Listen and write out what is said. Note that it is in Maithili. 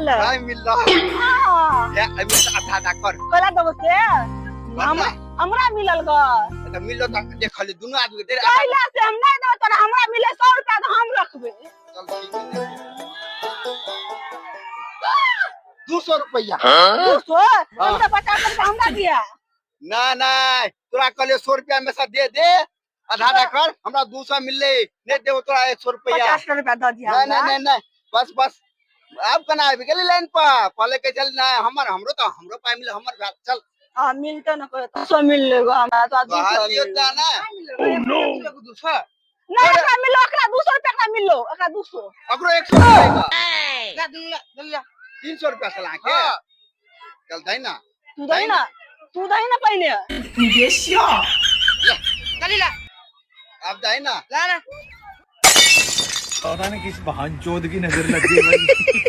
ले। नहीं मिललो। हाँ। ले एहिमे से आधा आधा कर। कोला देबो से? कर हमरा ना। हमरा मिलल ग। तऽ मिललो तऽ देखली दुनू आदमी के दे आधा। कैला से हम नहीं देबो तोरा, हमरा मिले 100 रुपया तऽ हम रखबे। चल ठीक है। 200 रुपया। 200? हम तऽ 50 रुपया हमरा दिया। ना ना, तोरा कहलियो 100 रुपया में से दे दे, आधा आधा कर, हमरा 200 मिलले, नहीं देबो तोरा 100 रुपया। 50 रुपया दऽ दिया। नहीं नहीं। हमरा। नहीं नहीं, बस बस, आब केना आबि गेली लाइन पर? पहले कहै छल नहि हमर, हमरो तऽ हमरो पाइ मिलल, हमर भेल, चल। आ मिलते न कोई 200 मिलले गो हमरा तो 200। कहलियो तऽ ना। मिललो। 200। नहीं, एकरा मिललो, एकरा 200 रुपया, एकरा मिललो, एकरा 200। ओकरो 100 रुपया, 300 रुपया साला के। चल दही ना। तू दही ना, तू दही ना पहिने। आब दही ना। पता नहीं किस बहन चोद की नजर लग गई भाई।